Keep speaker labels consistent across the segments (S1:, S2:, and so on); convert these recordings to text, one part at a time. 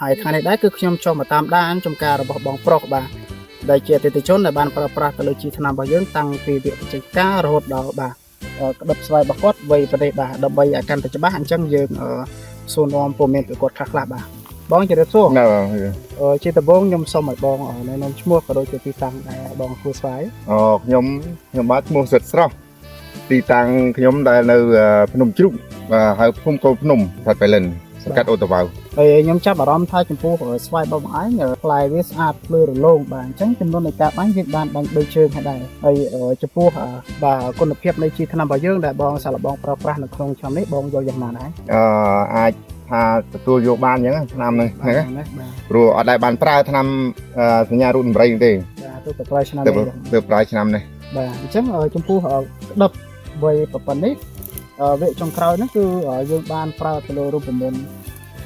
S1: ហើយថ្ងៃនេះដែរគឺខ្ញុំចុះមកតាមដានចំការរបស់បងប្រុសបាទដែលជាអតិថិជនដែលបានប្រើប្រាស់ទៅលើជីថ្នាំរបស់យើងតាំងពីវគ្គបច្ចេកការរហូតដល់បាទក្តិបស្វ័យរបស់គាត់វ័យប្រទេសបាទដើម្បីឲ្យកាន់តែច្បាស់អញ្ចឹងយើងសួរនាំព័ត៌មានពីគាត់ខ្លះៗបាទបងជម្រាបសួរ
S2: ណែ
S1: ជាដំបូងខ្ញុំសូមឲ្យបងណែនាំឈ្មោះក៏ដូចជាទីតាំងដែលបងធ្វើស្វាយ
S2: អូខ្ញុំខ្ញុំបាទឈ្មោះសិតស្រស់ទីតាំងខ្ញុំដែលនៅភ្នំជ្រូកបាទហៅភូមិកោភ្នំខេត្តបៃលិនសង្កាត់អូតាវ៉ៅ
S1: ហើយខ្ញុំចាប់អារម្មណ៍ថាចំពោះស្វាយរបស់បងឯងផ្លែវាស្អាតភ្លឺរលោងបាទអញ្ចឹងចំនួននៃការបាញ់យើងបានបាញ់3ជើងហើយដែរហើយចំពោះបាទគុណភាពនៃជីថ្នាំរបស់យើងដែលបងសាឡបងប្រើប្រាស់នៅក្នុងឆ្នាំនេះបងយល់យ៉ាងណាដែរ
S2: អឺអាចថាទទួលយកបានអញ្ចឹងឆ្នាំហ្នឹង
S1: បាទ
S2: ណា
S1: ណាបាទ
S2: ព្រោះអត់ដែលបានប្រើថ្នាំសញ្ញារូបដំរីទេ
S1: បាទទូទៅប្រើឆ្នាំ
S2: ទៅ
S1: នេះ
S2: ទៅប្រើឆ្នាំនេះ
S1: បាទអញ្ចឹងចំពោះក្តិបវ័យប្រប៉ុណ្នេះវគ្គចុងក្រោយហ្នឹងគឺយើងបានប្រើទៅលើរូបមន្ត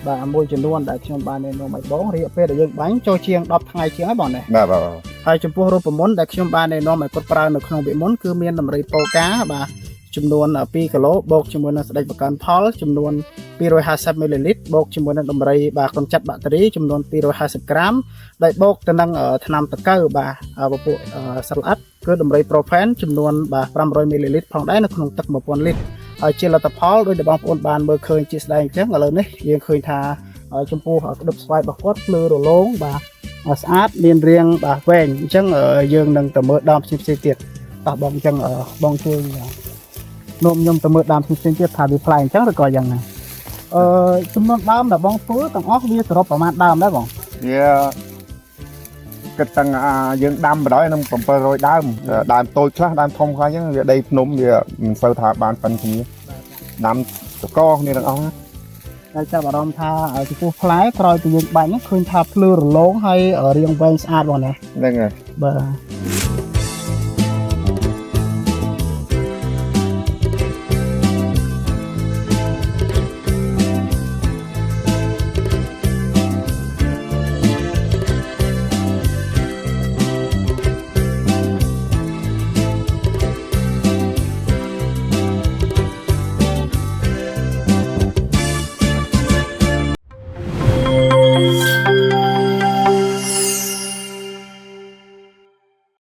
S1: បាទមួយចំនួនដែលខ្ញុំបានណែនាំឲ្យបងរយៈពេលដែលយើងបាញ់ចូលជាង10ថ្ងៃជាងហើយបងណា
S2: បាទបាទ
S1: ហើយចំពោះរូបមន្តដែលខ្ញុំបានណែនាំឲ្យគាត់ប្រើនៅក្នុងវិមុនគឺមានដំរីប៉ូកាបាទចំនួន2គីឡូបូកជាមួយនឹងស្ដេចបង្កើនផលចំនួន250មីលីលីត្របូកជាមួយនឹងដំរីបាទកម្ចាត់បាក់តេរីចំនួន250ក្រាមដែលបូកទៅនឹងថ្នាំតកៅបាទពពួកសត្វល្អិតគឺដំរីប្រូផែនចំនួនបាទ500មីលីលីត្រផងដែរនៅក្នុងទឹក1000លីត្រហើយជាលទ្ធផលដោយដែលបងប្អូនបានមើលឃើញជាស្ដែងអញ្ចឹងឥឡូវនេះយើងឃើញថាចំពោះក្តិបស្វាយរបស់គាត់ភ្លឺរលោងបាទស្អាតមានរាងបាទវែងអញ្ចឹងយើងនឹងទៅមើលដើមផ្សេងៗទៀតតោះបងអញ្ចឹងបងជួយនាំខ្ញុំទៅមើលដើមផ្សេងៗទៀតថាវាប្លែកអញ្ចឹងឬក៏យ៉ាងណាអឺចំនួនដើមដែលបងធ្វើទាំងអស់វាសរុបប្រហែលដើមដែរបង
S2: វាគិតតាំងអាយើងដាំបណ្ដោយនឹង700ដើមដើមតូចខ្លះដើមធំខ្លះអញ្ចឹងវាដីភ្នំវាមិនសូវថាបានប៉ិនគ្នាដាំតកគ្នាទាំងអស់
S1: តែចាប់អារម្មណ៍ថាចំពោះផ្លែក្រោយពីយើងបាញ់ហ្នឹងឃើញថាភ្លឺរលោងហើយរាងវែងស្អាតបងណា
S2: ហ្នឹងហើយ
S1: បាទ